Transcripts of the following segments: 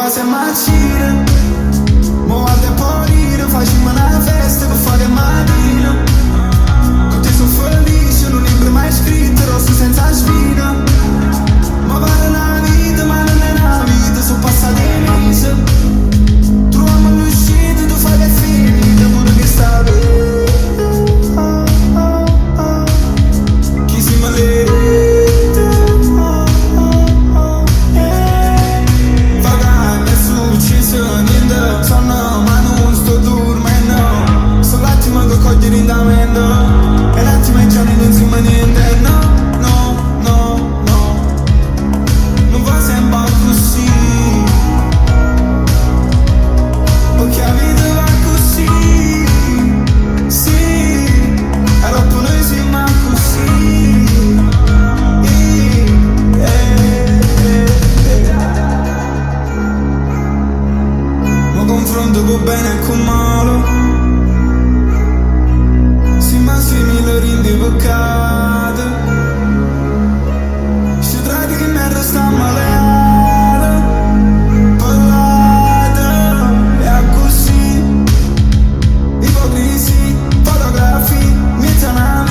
vas e m'accir. Mo guarda e poi rire, facciamo una festa che fa che mattina. Con te sono felice, un libro mai scritto, rosso senza spina. Ma pare una vita, ma non è una vita, sono passati mesi. Troviamo l'uscita, tu fai che è finita, pure che sta bene. Chi si maledetta. Vaga, è successo niente. Sono ma non sto dormendo. Solo l'attimo che coglie in mente. E un attimo e già non si ma niente. No, no, no, no. Non va sempre così. Perché la vita va così. Sì, e dopo noi siamo così. Eh, eh, eh. Mi confronto con bene e con male. Sì, ma simile rindi peccato. Se tradi che merda sta male. Parlate, è così. Ipocrisi, fotografi, mezza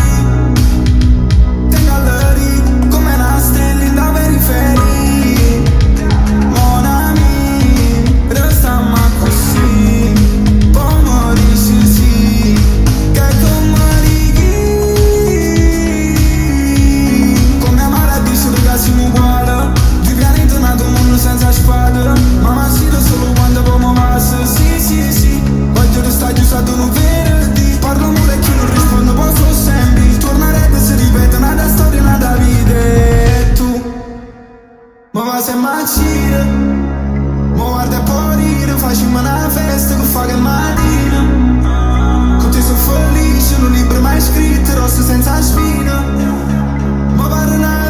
Te gallery, come una stella in da periferia. Mon ami, restammo così. Poi morisci sì, che come Come amare a dire che siamo uguali. Due pianeti nato un mondo senza squadra. Ma mi sfido solo quando poi mi passa. Sì, sì, sì, voglio restare chiuso ad un venerdì. Parlo male e chi non risponde posso sempre. Tornare si ripete una storia, una vita. E tu, ma va se m'accide. Ma guarda e poi rire, facciamo una festa che fa che mattina. Con te sono felice, un libro mai scritto, rosso senza spina. Ma pare una